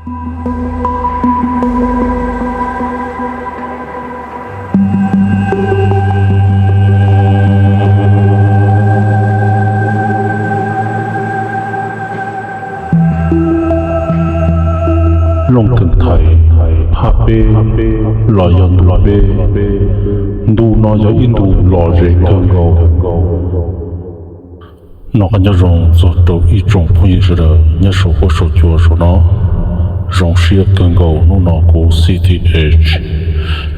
Looj Theev Thaiv, phab peb los yog ntu peb. Ntu no yog ib ntu lom zem kawg nkaus. Noj qab nyob zoo txog rau ib tsoom phooj ywg sawv daws nyob saum huab saum cua saum no. Zoo siab kawg nkaus hnub no kuv C T H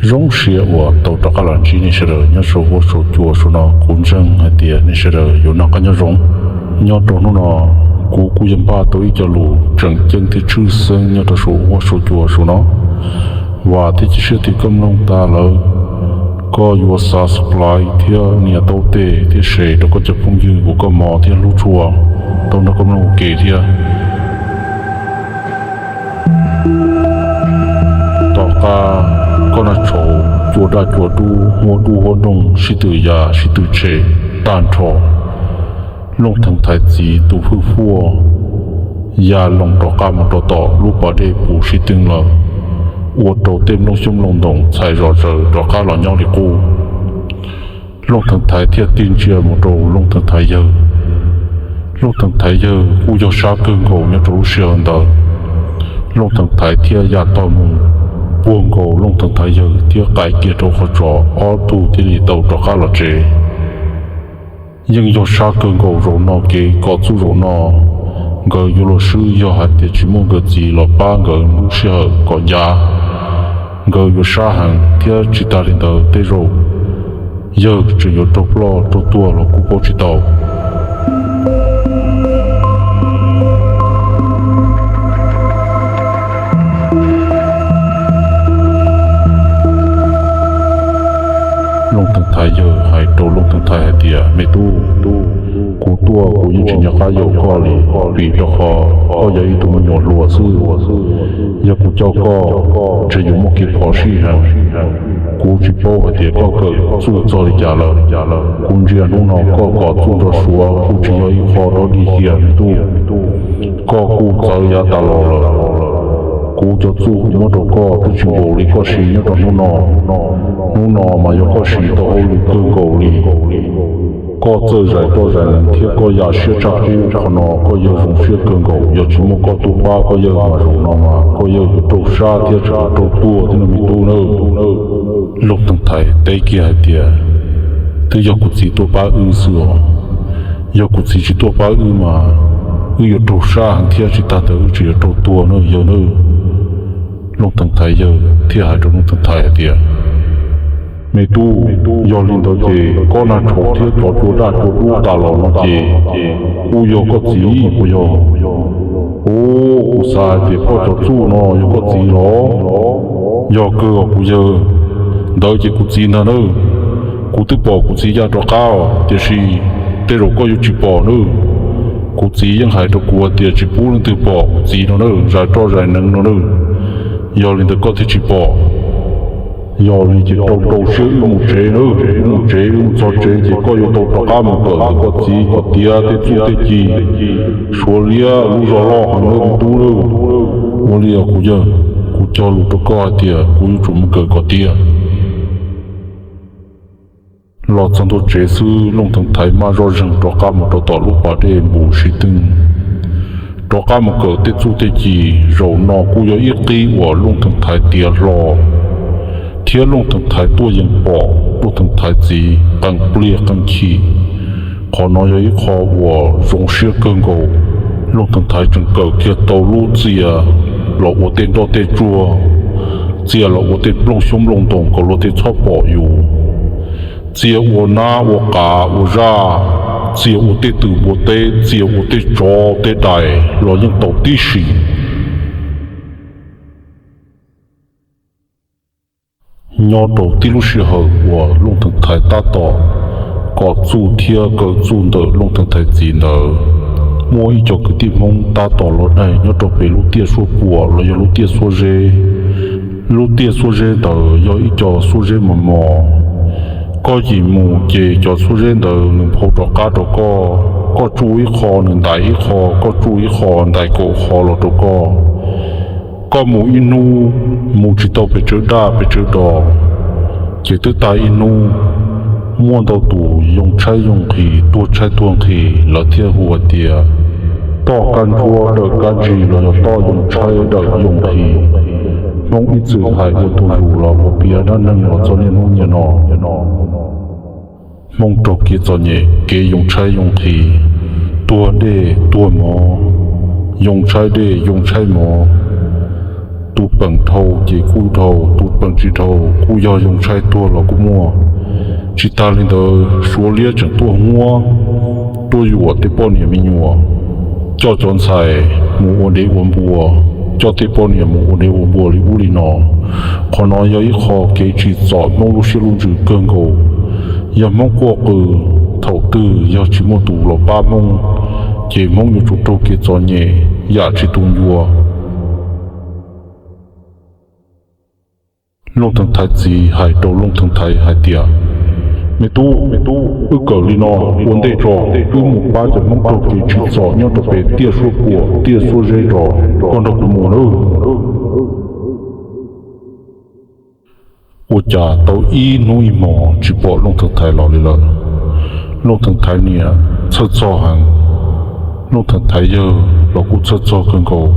zoo siab uas tau rov qab los ntsib nej sawv daws nyob saum huab saum cua saum no. Kuv ntseeg hais tias nej sawv daws yuav noj qab nyob zoo. Nyob rau hnub no, kuv kuj yog npaj tau ib co lus tseem ceeb thiab tshwj xeeb nyob rau saum huab saum cua saum no. Vam thiab cia siab tias koj mloog tas lawm, koj yuav subscribe thiab nias tau tes thiab share rau koj cov phooj ywg uas koj mos thiab hlub tshua tau nrog koj mloog ua ke thiab. Tom qab koj naj tshauv cua daj cua dub, huab dub huab doog, sib tw ya sib tw tshem tag nrho, Looj Theev Thaiv txiv tus hwj huaj ya loo rov qab mus rau tom lub pas dej Npus Sib Twb lawm, ua rau tej nplooj xyoob nplooj ntoos txhais zom zaws rov qab los nyob li qub. Looj Theev Thaiv thiaj tig ntsia mus rau Looj Theev Thaiv yawg. Looj Theev Thaiv yawg kuj yog sab kawg nkaus nyob rau lub sij hawm ntawd. Looj Theev Thaiv thiaj ya tog mus puag nkaus Looj Theev Thaiv yawg thiab qaim kiag rau qhov tsos, ob tug thiaj li tau rov qab los tsev. Yeej yog sab kawg nkaus zaum no, kev kom txuj zaum no nkawd yuav luag swb yog hais tias tsis muaj nkawd txiv los pab nkawd lub sij hawm kom ncav. Nkawd yuav sab heev thiab tsis tas li ntawd tej zaum yawg tseem yuav raug ploj raug tuag los kuj paub tsis tau. Looj Theev Thaiv yawg hais rau Looj Theev Thaiv hais tias, Me tub, kuv tuaj kuv yeej tsis nco qab yaum koj li, vim rau qhov koj yog ib tug me nyuam hluas xwb. Yog kuv coj koj, ntshe yuav muaj kev phom sij heev. Kuv tsis paub hais tias koj kawm txuj txog li cas lawm. Kuv ntsia hnub no koj kom txuj nrog Suav kuj tsis yog ib qho dog dig kiag, me tub. Koj kuj txawv yav tas los lawm. Kuv cov txuj kuv muab rau koj twb tsis npaum li koj siv nyob rau hnub no. Hnub no mas yog koj siv tau hauj lwm kawg nkaus li. Koj txawj zais roj zais nees thiab koj ya siab tshaj qub, qhov no koj yawg zoo siab kawg nkaus. Yog tsis muaj koj tuaj pab koj yawg mas zaum no mas koj yawg yuav raug sab thiab tseem yuav raug tuag thiab nawb me tub nawb. Looj Theev Thaiv teb kiag hais tias, Twb yog kuv txiv tuaj pab wb xwb os. Yog kuv txiv tsis tuaj pab wb mas wb yuav raug sab heev thiab tsis tas ntawd wb tseem yuav raug tuag nawb yawg nawb. Looj Theev Thaiv yawg thiaj hais rau Looj Theev Thaiv hais tias, Me tub, yog li ntawd ces koj nag tshauv thiab cov cua daj cua dub tas los no ces kuj yog koj txiv puas yog? Ub, kuv xav hais tias koj cov txuj no yog koj txiv los? Yog kawg os kuv yawg. Ntawd ces kuv txiv ntag nawb. Kuv twb pom kuv txiv ya rov qab os, tiam sis tej zaum koj yuav tsis pom nawb. Kuv txiv yeej hais rau kuv hais tias tsis pub leej twg pom kuv txiv no nawb, zais roj zais nees no nawb. Yog li ntawd koj thiaj tsis pom. Yog li ces rau rau siab wb mus tsev nawb, wb mus tsev, wb mus txog tsev ces koj yuav tau rov qab mus kawm ntawm koj txiv kom tiav tej txuj tej ci. Suav liab lub zog loj heev nawb me tub nawb. Ua li os kuv yawg, kuv cog lus rau koj hais tias kuv yuav tsum mus kawm kom tiav. Los txog ntua tsev xwb Looj Theev Thaiv maj zoj zeeg rov qab mus rau tom lub pas dej Npus Sib Twb, rov qab mus kawm tej txuj tej ci. Zaum no kuj yog ib qib uas Looj Theev Thaiv tiav hlo thiab Looj Theev Thaiv tuaj yeem pom Looj Theev Thaiv txiv qee pliag qee chim. Qhov no yog ib qho uas zoo siab kawg nkaus. Looj Theev Thaiv tseem kawm kiag tau lub txias los ua tej nroj tej tsuag, txias los ua tej nplooj xyoob nplooj ntoos kom luag tej txhob pom yus. Txias ua nab ua qav ua zaj, txias ua tej twm npua teb, txias ua tej tsov tej dais los yeej tau tib si. Nyob rau tib lub sij hawm uas Looj Theev Thaiv tab tom kom txuj thiab kawm txuj ntawm Looj Theev Thaiv txiv ntawd, muaj ib co kwv tij Hmoob tab tom los daig nyob rau pem lub tiaj Suab Puam los yog lub tiaj Suab Zeb. Lub tiaj Suab Zeb ntawd yog ib co Suab Zeb mos mos. Koj yim mus ces cov Suab Zeb ntawd nws nphau rov qab rau koj, koj tsuj ib qho nws ntais ib qho, koj tsuj ib qho ntais kaum qho los rau koj. Koj mus ib hnub mus tsis tau pes tsawg daj pes tsawg do, ces twb tag ib hnub. Muaj ntau tus yoo tshaib yoo nqhis, tuag tshaib tuag nqhis, lawv thiaj hu hais tias toj kab ntsuab dawm kab ntsis los yog toj yoo tshaib dawm yoo nqhis. Hmoob ib txwm hais ua tus lus los ua piav dab neeg los txog niaj hnub niaj no. Hmoob raug kev txom nyem, kev yoo tshaib yoo nqhis, tuag dej tuag mov, yoo tshaib dej yoo tshaib mov. Tus peem dhau ces kuj dhau, tus peem tsis dhau kuj yog yoo tshaib tuag los kuj muaj. Tsis tas li ntawd, Suav liab tseem tuaj huab, tuaj yuam tej poj niam me nyuam, coj cov ntxhais mus ua dev ua npua, coj tej poj niam mus ua dev ua npua li ub li no. Qhov no yog ib qho kev tsim txom Hmoob lub siab lub ntsws kawg nkaus. Yog Hmoob quaj qw, thaum twg yog tsis muaj tus los pab Hmoob, ces Hmoob yuav tsum raug kev txom nyem yam tsis tu ncua. Looj Theev Thaiv txiv hais rau Looj Theev Thaiv hais tias, Me tub, me tub, wb kawm li no, ua ntej tso, wb mus pab cov Hmoob raug kev tsim txom nyob rau pem Tiaj Suab Puam, Tiaj Suab Zeb tso, koj nrog kuv mus nawb. Ua cas tau ib hnub ib hmos tsis pom Looj Theev Thaiv los li lawm. Looj Theev Thaiv niam txhawj txog heev, Looj Theev Thaiv yawg los kuj txhawj txog kawg nkaus.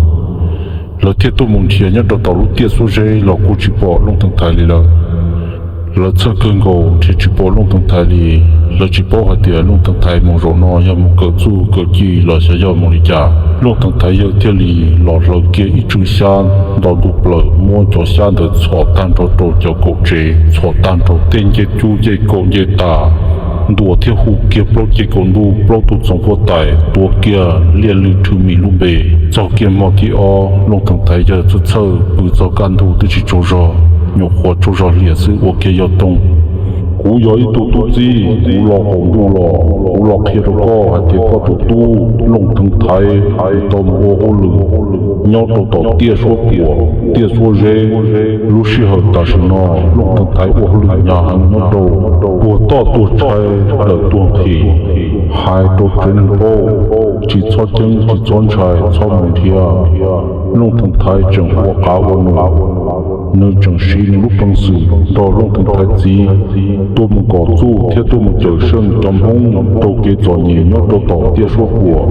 Lawv thiaj tuaj mus nrhiav nyob rau tom lub tiaj xuab zeb los kuj tsis pom Looj Theev Thaiv li lawm. Lawv txhawj kawg nkaus nrhiav tsis pom Looj Theev Thaiv li. Lawv tsis paub hais tias Looj Theev Thaiv mus zaum no yog mus kawm txuj kawm ci los xyov yog mus li cas. Looj Theev Thaiv yawg thiaj li los hlawv kiag ib tswm xyab nto ntuj plaws, muab cov xyab ntawd txhom tag nrho rau cov kaum tsev, txhom tag nrho tej ncej cub ncej kaum ncej tas, ntuas thiab hu kiag plaub ceg kaum ntuj plaub tug txoov huab tais, tuav kiag liaj lw rhwv mis lub npe. Txog kiag hmo thib ob, Looj Theev Thaiv yawg txhawj txhawj pw txog kaj ntug twb tsis tsaug zog, nyuam qhuav tsaug zog hlias xwb ua kiag yog toog. Kuv yog ib tug tub txib, kuv los qaum ntuj los, kuv los qhia rau koj hais tias koj tus tub Looj Theev Thaiv tau mus ua hauj lwm nyob rau tom tiaj suab puam, tiaj suab zeb. Lub sij hawm tam sim no Looj Theev Thaiv ua hauj lwm hnyav heev nyob rau puag toj tuag tshaib dawm tuag nqhis. Hais rau tsev neeg paub, tsis txhob ceeb tsis txhob ntshai, txhob mus nrhiav. Looj Theev Thaiv tseem ua qav ua num, nws tseem siv nws lub peev xwm nrog Looj Theev Thaiv txiv tuaj mus kom txuj thiab tuaj mus cawm seej cov Hmoob raug kev txom nyem nyob rau tom tiaj suab puam.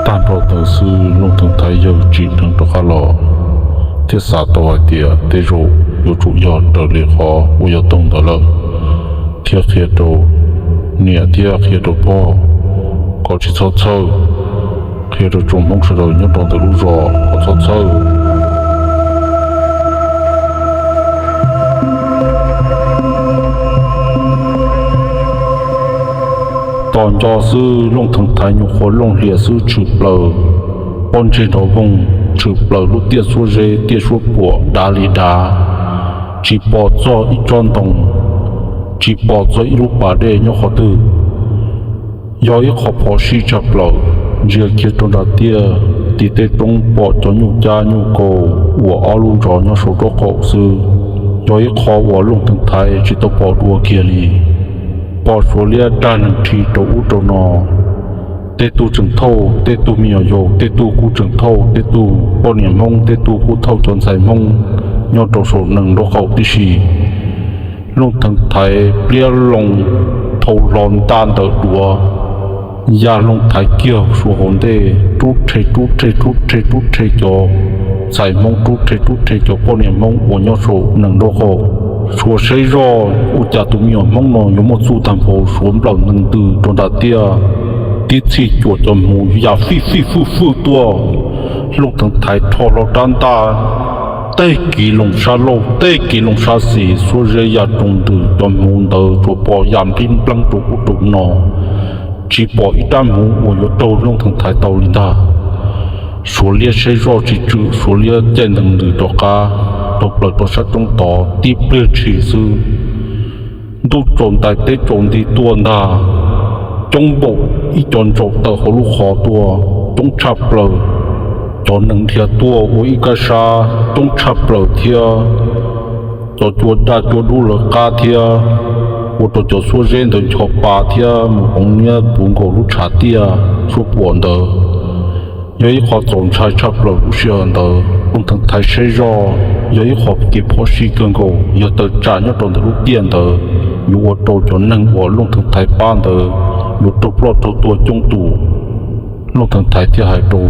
Tag nrho ntawd xwb Looj Theev Thaiv yawg tsim dheev rov qab los, thiab xav tau hais tias tej zaum yuav tsum yog raws li qhov uas yog toog ntawd lawm, thiab qhia rau niam thiab qhia rau pog kom tsis txhob txhawj, qhia rau tsoom Hmoob sawv daws nyob rau ntawm lub zos kom txhob txhawj. Tos nco xwb Looj Theev Thaiv nyuam qhuav looj hlias xwb tshwm plaws, pob ntseg nrov voog, tshwm plaws lub tiaj suab zeb tiaj suab puam dav li dav, tsis pom txog ib tsob ntoo, tsis pom txog ib lub pas dej nyob qhov twg. Yog ib qho phom sij tshaj plaws, ntsia kiag rau nram tiaj tim tej roob pom cov nyuj cab nyuj kaus uas ob lub ntsws nyob saum nraub qaum xwb. Yog ib qho uas Looj Theev Thaiv tsis tau pom dua kiag li. Pom Suav liab dag neeg rhi rau ub rau no, tej tug tseem thauj tej tug me nyuam yaus, tej tug kuj tseem thauj tej tug poj niam Hmoob, tej tug kuj thauj cov ntxhais Hmoob nyob rau saum nees nraub qaum tib si. Looj Theev Thaiv pliab loo, phau hlo ntaj ntawm duav, ya loo thaiv kiag Suav hauv ntej, rub rhe rub rhe rub rhe rub rhe cov ntxhais Hmoob, rub rhe rub rhe cov poj niam Hmoob uas nyob saum nees nraub qaum. Suav saib zoj ua cas tus me nyuam Hmoob no yuav muaj txuj tag npaum, Suav nplawm ntws rau nram tiaj, tib txhij cuam cov hmuv ya fij fij fwj fwj tuaj. Looj Theev Thaiv rho hlo rab ntaj, tej kiv loo sab laug tej kiv loo sab xis, xuab zeb ya roo ntws, cov hmuv ntawd tsuas pom ya nplib npleeb rau ub rau no, tsis pom ib rab hmuv uas yuav raug Looj Theev Thaiv tau li ntag. Suav liab saib zoj tsis tswm, Suav liab caij ntees ntws rov qab taug plaws rau sab roob tod. Tib pliag ntshis xwb, ntuj tsaus ntais teb tsaus nti tuaj ntag, coob npaum ib co ntsaum tawm hauv lub qhov tuaj, coob tshaj plaws. Cov nees dhia tuaj ua ib kab sab coob tshaj plaws thiab, cov cua daj cua dub lawv qab thiab. ua rau cov xuab zeb ntawd ncho pa thiab mus hloov niab puv nkaus lub tshav tiaj suab puam ntawd. Yog ib qho txaus ntshai tshaj plaws lub sij hawm ntawd. Looj Theev Thaiv saib zoj yog ib qho kev phom sij kawg nkaus, yog tawm tsam nyob rau ntawm lub tiaj ntawd yuav ua rau cov neeg uas Looj Theev Thaiv pab ntawd yuav raug ploj raug tuag coob tus. Looj Theev Thaiv thiaj hais rau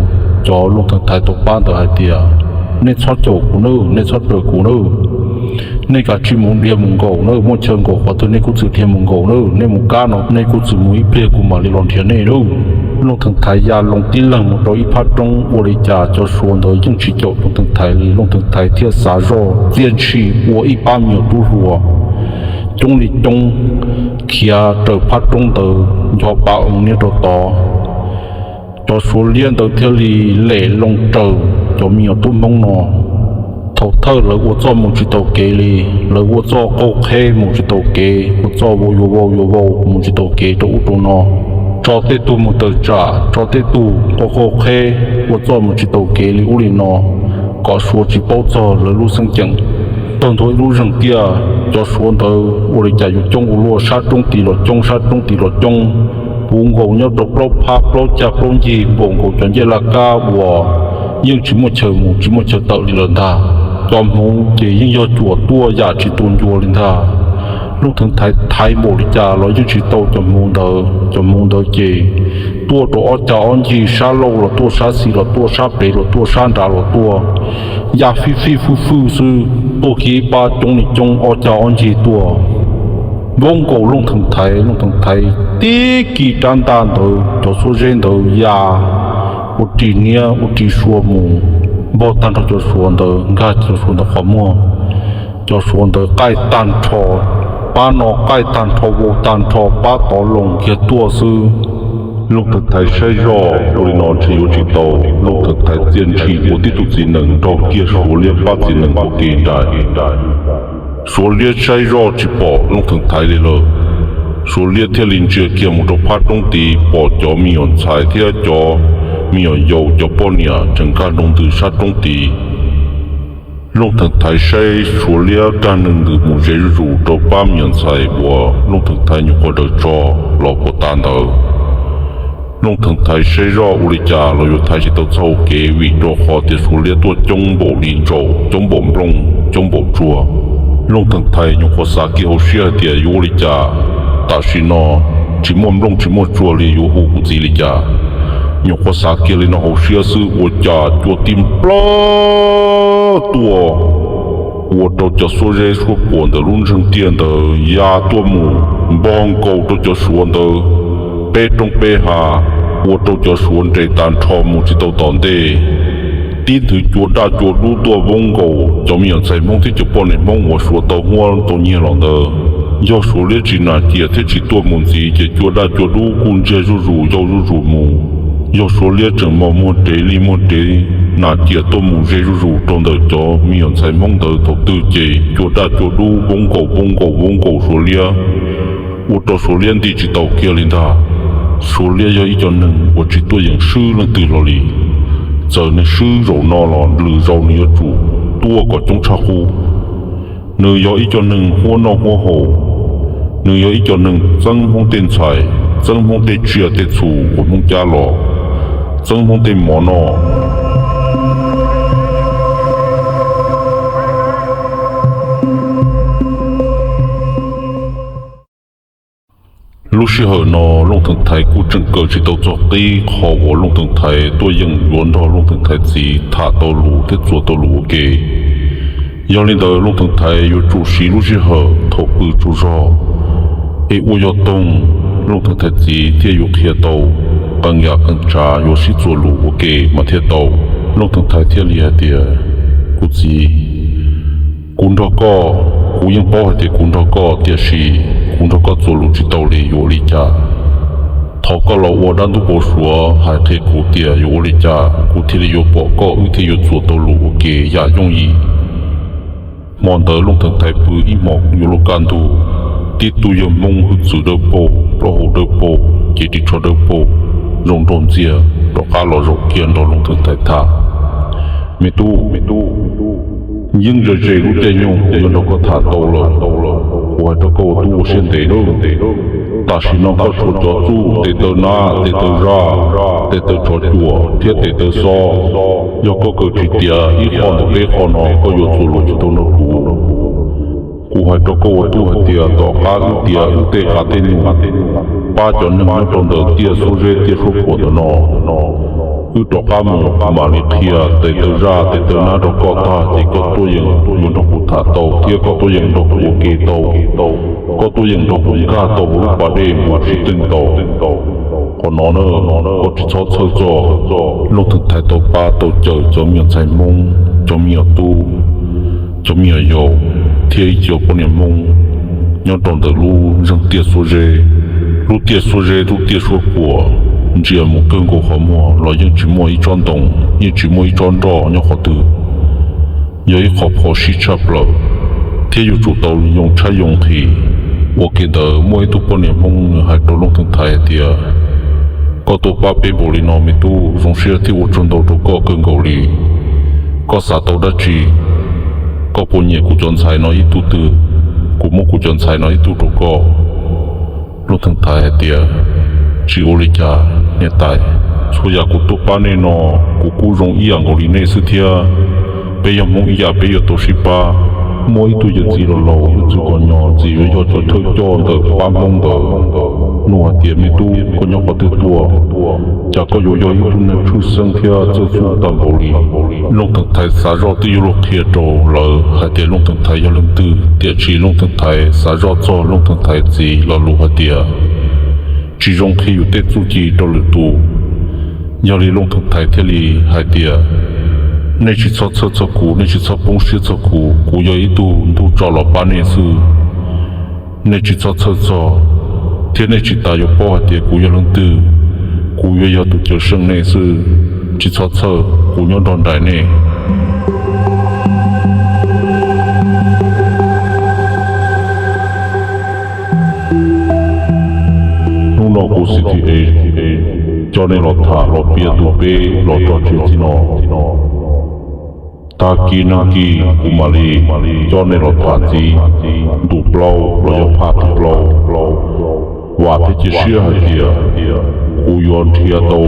cov Looj Theev Thaiv tau pab ntawd hais tias, nej txhob caum kuv nawb, nej txhob raws kuv nawb. Nej kav tsij mus dhia mus nkaum nawb, muaj chaw nkaum qhov twg nej kuj txwm dhia mus nkaum nawb, nej mus kab no nej kuj txwm mus ib pliag kuv mam li los nrhiav nej nawb. Looj Theev Thaiv ya loo tib leeg mus rau ib phab roob, ua li cas cov Suav ntawd yeej tsis caum Looj Theev Thaiv li. Looj Theev Thaiv thiaj xav zoj txiaj ntshis ua ib pab me nyuam tub hluas coob li coob khiav raws phab roob ntawd ncho pa oo niab rau tod. Cov Suav liab ntawd thiaj li lem loo raws cov me nyuam tub Hmoob no. Thaum thawj lawv ua txoj mus tsis taus kev li, lawv ua txoj qaug qheb mus tsis taus kev, ua txoj vau yuav vau yuav vau mus tsis taus kev rau ub rau no, tso tej tug mus tawm tsam, tso tej tug qaug qaug qheb, ua txoj mus tsis taus kev li ub li no, kom Suav tsis paub txog lawv lub xeeb ceem. Tag ntua ib lub zeeg tiaj, cov Suav ntawd ua li cas yuav coob ua luaj, sab roob tid los coob, sab roob tid los coob, puv nkaus nyob rau plaub phab plaub cag plaub ncig npaum nkaus cov ncej laj kab uas yeej tsis muaj chaw mus tsis muaj chaw tawm li lawm ntag. Cov Hmoob ces yeej yog cuam tuaj yam tsis tu ncua li ntag. Looj Theev Thaiv thaiv npaum li cas los yeej tsis tau cov Hmoob ntawd. Cov Hmoob ntawd ces tuaj rau ob cag ob ncig, sab laug los tuaj, sab xis los tuaj, sab pem los tuaj, sab nrad los tuaj, ya fij fij fwj fwj xwb, tuaj kiag ib pab coob li coob ob cag ob ncig tuaj. Vau nkaus Looj Theev Thaiv, Looj Theev Thaiv tib kis rab ntaj ntawd cov xuab zeb ntawd ya ua ris niab ua ris sua mus, npog tag nrho cov Suav ntawd, nkag cov Suav ntawd qhov muag. Cov Suav ntawd qaij tag nrho, pab no qaij tag nrho, vau tag nrho, pab tod loo kiag tuaj xwb. Looj Theev Thaiv saib zoj ua li no ntshe yuav tsis tau, Looj Theev Thaiv txiaj ntshis ua tib tug txiv nees nrog kiag Suav liab pab txiv nees ua ke nraim. Suav liab saib zoj tsis pom Looj Theev Thaiv li lawm. Suav liab thiaj li ntsia kiag mus rau phab roob tid, pom cov me nyuam ntxhais thiab cov me nyuam yaus, cov poj niam tseem nkag nroo ntws sab roob tid. Looj Theev Thaiv saib Suav liab nkag nroo ntws mus ze zuj zus rau pab me nyuam ntxhais uas Looj Theev Thaiv nyuam qhuav daws tso los puas tas ntawd. Looj Theev Thaiv saib zoj ua li cas los yuav thaiv tsis tau txoj hau kev, vim rau qhov tias Suav liab tuaj coob npaum li ntsaum, coob npaum nplooj, coob npaum tsuag. Looj Theev Thaiv nyuam qhuav xav kiag hauv siab hais tias yuav ua li cas, tam sim no tsis muaj nplooj tsis muaj tsuag li, yuav hu kuv txiv li cas? Nyuam qhuav xav kiag li no hauv siab xwb, ua cas cua tib nplawg tuaj, ua rau cov xuab zeb xuab puam ntawm lub ntseg tiaj ntawd ya tuaj mus, npog nkaus rau cov Suav ntawd peb roob peb hav, ua rau cov Suav nres tas nrho mus tsis tau tom ntej. Tib nthwv cua daj cua dub tuaj voob nkaus cov me nyuam ntxhais Hmoob thiab cov poj niam Hmoob uas Suav tau huab tau nyiag los ntawd. Yog Suav liab tsis nam ciam thiab tsis tuaj mus ntxiv ces cua daj cua dub kuj ntsiag zuj zus yau zuj zus mus. Yog Suav liab tseem mos muag dev li muag dev nam ciam tuaj mus ze zuj zus rau ntawm cov me nyuam ntxhais Hmoob ntawd thaum twg ces cua daj cua dub voob nkaus voob nkaus voob nkaus Suav liab, ua rau Suav liab nti tsis tau kiag li ntag. Suav liab yog ib co neeg uas tsis tuaj yeem swb leej twg hlo li. Txawm nws swb zaum no los lwm zaus nws yuav tsum tuaj kom coob tshaj qub. Nws yog ib co neeg huab noj huab haus. Nws yog ib co neeg txeeb Hmoob tej ntxhais, txeeb Hmoob tej tsiaj tej txhu uas Hmoob cab los, txeeb Hmoob tej mov noj. Lub sij hawm no Looj Theev Thaiv kuj tseem kawm tsis tau txog qib qho uas Looj Theev Thaiv tuaj yeem yuav nrog Looj Theev Thaiv txiv tham tau lus thiab txuas tau lus ua ke. Yog li ntawd Looj Theev Thaiv yuav tsum siv lub sij hawm thaum pw tsaug zog es ua yog toog, Looj Theev Thaiv txiv thiaj yuav qhia tau qee yam qee tshav, yuav sib txuas lus ua ke mas thiaj tau. Looj Theev Thaiv thiaj li hais tias, kuv txiv, kuv nrog koj, kuv yeej paub hais tias kuv nrog koj, tiam sis kuv nrog koj txuas lus tsis tau li, yuav ua li cas? Thov koj los ua dab ntub pauv suav hais qhia kuv tias yuav ua li cas kuv thiaj li yuav pom koj, wb thiaj yuav txuas tau lus ua ke yam yooj yim. Hmo ntawd Looj Theev Thaiv pw ib hmos yuav luag kaj ntug, tib tug yawg Hmoob hwj txwv dawb paug, plaub hau dawb paug, cev ris tsho dawb paug, zoo nraug ntxiag rov qab los zaum kiag nrog Looj Theev Thaiv tham. Me tub, yeej ze ze lub caij nyoog kuv yuav nrog koj tham tau lawm. Kuv hais rau koj ua tub ua siab ntev nawb, tam sim no koj tshuav cov txuj, tes taw nab, tes taw zaj, tes taw tsov cuam thiab tes taw xob. Yog koj kawm tsis tiav ib qho ntawm peb qho no koj yuav txuas lus tsis tau nrog kuv. Kuv hais rau koj ua tub hais tias tom qab wb tiav wb tej qav tej num, pab cov neeg nyob rau ntawm tiaj suab zeb tiaj suab puam ntawm no, wb rov qab mus kuv mam li qhia tes taw zaj tes taw nab rau koj tag ces koj tuaj yeem yuav nrog kuv tham tau thiab koj tuaj yeem nrog kuv ua ke tau, koj tuaj yeem nrog kuv nkag tau hauv lub pas dej mus sib teeg tau. Qhov no na, koj tsis txhob txhawj txog. Looj Theev Thaiv tau pab tau cawm cov me nyuam ntxhais Hmoob, cov me nyuam tub, cov me nyuam yaus thiab ib co poj niam Hmoob nyob rau ntawm lub zeeg tiaj xuab zeb. Lub tiaj xuab zeb lub tiaj suab puam ntsia mus kawg nkaus qhov muag los yeej tsis muaj ib tsob ntoo, yeej tsis muaj ib tsob nroj nyob qhov twg. Yog ib qho phom sij tshaj plaws thiab yuav tsum tau yoo tshaib yoo nqhis. Ua ke ntawd muaj ib tug poj niam Hmoob nws hais rau Looj Theev Thaiv hais tias, koj tuaj pab peb npaum li no me tub, zoo siab thiab ua tsaug ntau rau koj kawg nkaus li. Koj xav tau dab tsi? Koj puas nyiam kuv cov ntxhais no ib tug twg? Kuv muab kuv cov ntxhais no ib tug rau koj. Looj Theev Thaiv hais tias, tsis ua li cas niam tais, txhua yam kuv tuaj pab nej no kuv kuj zoo ib yam nkaus li nej xwb thiab. Peb yog Hmoob ib yam peb yuav tau sib pab. Muaj ib tug yawm txiv laus laus yug txwv kom nyo ntxiv yuav yog cov thawj coj ntawm pab Hmoob ntawd. Nug hais tias, me tub, koj nyob qhov twg tuaj? Cas koj yuav yog ib tug neeg tshwj xeeb thiab txawj xub tag npaum li? Looj Theev Thaiv xav zoj twb yuav luag qhia rau lawv hais tias Looj Theev Thaiv yog leej twg, tiam sis Looj Theev Thaiv xav zoj txog Looj Theev Thaiv txiv lo lus hais tias, tsis zoo qhia yus tej txuj ci rau lwm tus. Yog li Looj Theev Thaiv thiaj li hais tias, nej tsis txhob txhawj txog kuv, nej tsis txhob poob siab txog kuv, kuv yog ib tug ntug tso los pab nej xwb. Nej tsis txhob txhawj txog, thiab nej tsis tas yuav paub hais tias kuv yog leej twg. Kuv yuav yog tus cawm seej nej xwb. Tsis txhob txhawj, kuv nyob nrog nraim nej. Hnub no kuv C T A coj nej los tham los piav ntu peb los txog txij no. Tag kis nag kis kuv mam li coj nej los tham ntxiv ntu plaub los yog phaj thib plaub. Vam thiab cia siab hais tias kuv yuav nrhiav tau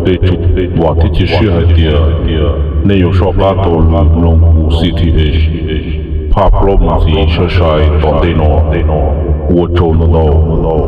tej tswv, vam thiab cia siab hais tias nej yuav soj qab tau los mloog kuv C T A phaj plaub mus ntxiv sai sai tom ntej no. Ua tsaug ntau ntau.